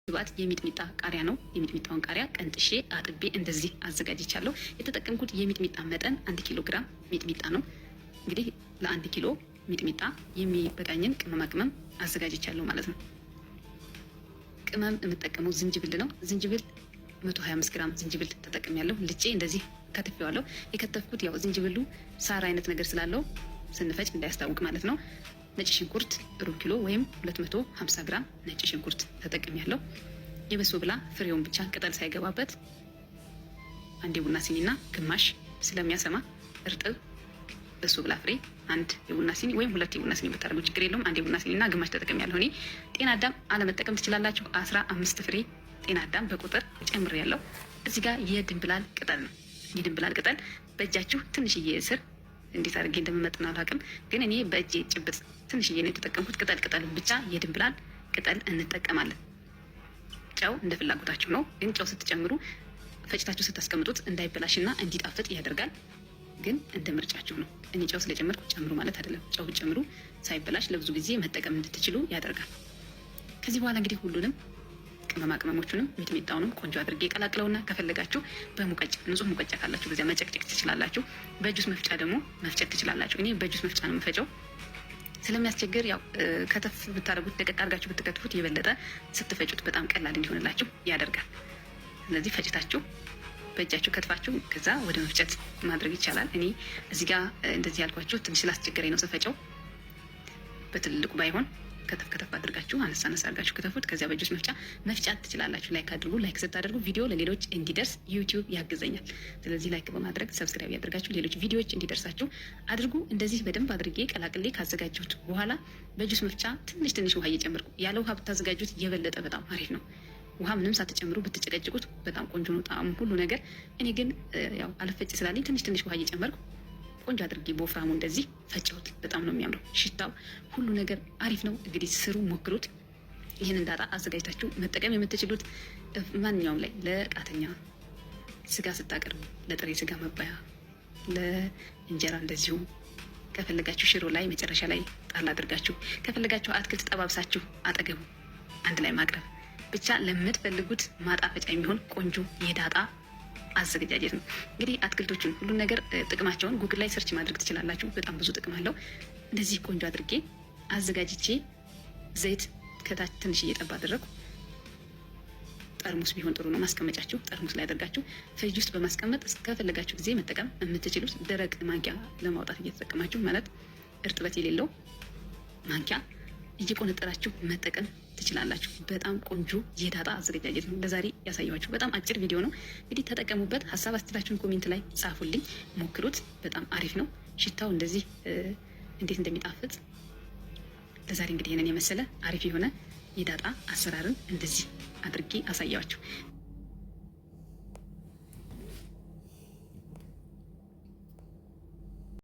ግብአት የሚጥሚጣ ቃሪያ ነው። የሚጥሚጣውን ቃሪያ ቀንጥሼ አጥቤ እንደዚህ አዘጋጅቻለሁ። የተጠቀምኩት የሚጥሚጣ መጠን 1 ኪሎ ግራም ሚጥሚጣ ነው። እንግዲህ ለ1 ኪሎ ሚጥሚጣ የሚበቃኝን ቅመማ ቅመም አዘጋጅቻለሁ ማለት ነው። ቅመም የምጠቀመው ዝንጅብል ነው። ዝንጅብል 125 ግራም ዝንጅብል ተጠቅሜያለሁ። ልጬ እንደዚህ ከትፌዋለሁ። የከተፍኩት ያው ዝንጅብሉ ሳር አይነት ነገር ስላለው ስንፈጭ እንዳያስታውቅ ማለት ነው። ነጭ ሽንኩርት ሩብ ኪሎ ወይም 250 ግራም ነጭ ሽንኩርት ተጠቅሜያለሁ። የበሶ ብላ ፍሬውን ብቻ ቅጠል ሳይገባበት አንድ የቡና ሲኒና ግማሽ ስለሚያሰማ እርጥብ በሶ ብላ ፍሬ አንድ የቡና ሲኒ ወይም ሁለት የቡና ሲኒ ብታደርጉ ችግር የለውም። አንድ የቡና ሲኒና ግማሽ ተጠቅሜያለሁ እኔ። ጤና አዳም አለመጠቀም ትችላላችሁ። 15 ፍሬ ጤና አዳም በቁጥር ጨምሬያለሁ። እዚህ ጋር የድንብላል ቅጠል ነው። የድንብላል ቅጠል በእጃችሁ ትንሽዬ እስር፣ እንዴት አድርጌ እንደምመጥን አላውቅም፣ ግን እኔ በእጄ ጭብጥ ትንሽዬ ነው የተጠቀምኩት። ቅጠል ቅጠሉን ብቻ የድንብላል ቅጠል እንጠቀማለን። ጨው እንደ ፍላጎታችሁ ነው፣ ግን ጨው ስትጨምሩ ፈጭታችሁ ስታስቀምጡት እንዳይበላሽና እንዲጣፍጥ ያደርጋል። ግን እንደ ምርጫችሁ ነው። እኔ ጨው ስለጨመርኩ ጨምሩ ማለት አይደለም። ጨው ብትጨምሩ ሳይበላሽ ለብዙ ጊዜ መጠቀም እንድትችሉ ያደርጋል። ከዚህ በኋላ እንግዲህ ሁሉንም ቅመማ ቅመሞቹንም ሚጥሚጣውንም ቆንጆ አድርጌ ቀላቅለውና ከፈለጋችሁ በሙቀጫ፣ ንጹህ ሙቀጫ ካላችሁ በዚያ መጨቅጨቅ ትችላላችሁ። በጁስ መፍጫ ደግሞ መፍጨት ትችላላችሁ። እኔ በጁስ መፍጫ ነው የምፈጨው። ስለሚያስቸግር ያው ከተፍ ብታደርጉት፣ ደቀቅ አድርጋችሁ ብትከትፉት የበለጠ ስትፈጩት በጣም ቀላል እንዲሆንላችሁ ያደርጋል። ስለዚህ ፈጭታችሁ በእጃችሁ ከትፋችሁ ከዛ ወደ መፍጨት ማድረግ ይቻላል። እኔ እዚህ ጋር እንደዚህ ያልኳችሁ ትንሽ ስላስቸገረኝ ነው ስፈጨው። በትልልቁ ባይሆን ከተፍ ከተፍ አድርጋችሁ፣ አነሳ አነሳ አድርጋችሁ ከተፉት። ከዚያ በጁስ መፍጫ መፍጫት ትችላላችሁ። Like አድርጉ። Like ስታደርጉ ቪዲዮ ለሌሎች እንዲደርስ ዩቲዩብ ያግዘኛል። ስለዚህ like በማድረግ subscribe ያደርጋችሁ ሌሎች ቪዲዮዎች እንዲደርሳችሁ አድርጉ። እንደዚህ በደንብ አድርጌ ቀላቅሌ ካዘጋጀሁት በኋላ በጁስ መፍጫ ትንሽ ትንሽ ውሃ እየጨመርኩ፣ ያለ ውሃ ብታዘጋጁት የበለጠ በጣም አሪፍ ነው። ውሃ ምንም ሳትጨምሩ ብትጨቀጭቁት በጣም ቆንጆ ነው ጣዕሙ ሁሉ ነገር። እኔ ግን ያው አልፈጭ ስላለኝ ትንሽ ትንሽ ውሃ እየጨመርኩ ቆንጆ አድርጌ በወፍራሙ እንደዚህ ፈጨሁት። በጣም ነው የሚያምረው ሽታው፣ ሁሉ ነገር አሪፍ ነው። እንግዲህ ስሩ፣ ሞክሩት። ይህን እንዳጣ አዘጋጅታችሁ መጠቀም የምትችሉት ማንኛውም ላይ ለቃተኛ ስጋ ስታቀርቡ፣ ለጥሬ ስጋ መባያ፣ ለእንጀራ እንደዚሁ ከፈለጋችሁ ሽሮ ላይ መጨረሻ ላይ ጣል አድርጋችሁ፣ ከፈለጋችሁ አትክልት ጠባብሳችሁ አጠገቡ አንድ ላይ ማቅረብ፣ ብቻ ለምትፈልጉት ማጣፈጫ የሚሆን ቆንጆ የዳጣ አዘገጃጀት ነው። እንግዲህ አትክልቶቹን ሁሉን ነገር ጥቅማቸውን ጉግል ላይ search ማድረግ ትችላላችሁ። በጣም ብዙ ጥቅም አለው። እንደዚህ ቆንጆ አድርጌ አዘጋጅቼ ዘይት ከታች ትንሽ እየጠባ አደረግኩ። ጠርሙስ ቢሆን ጥሩ ነው። ማስቀመጫችሁ ጠርሙስ ላይ አድርጋችሁ ፍሪጅ ውስጥ በማስቀመጥ እስከፈለጋችሁ ጊዜ መጠቀም የምትችሉት፣ ደረቅ ማንኪያ ለማውጣት እየተጠቀማችሁ፣ ማለት እርጥበት የሌለው ማንኪያ እየቆነጠራችሁ መጠቀም ትችላላችሁ። በጣም ቆንጆ የዳጣ አዘገጃጀት ነው ለዛሬ ያሳየኋችሁ። በጣም አጭር ቪዲዮ ነው። እንግዲህ ተጠቀሙበት። ሀሳብ አስተያየታችሁን comment ላይ ጻፉልኝ፣ ሞክሩት። በጣም አሪፍ ነው። ሽታው እንደዚህ እንዴት እንደሚጣፍጥ። ለዛሬ እንግዲህ ይህንን የመሰለ አሪፍ የሆነ የዳጣ አሰራርን እንደዚህ አድርጌ አሳያችሁ።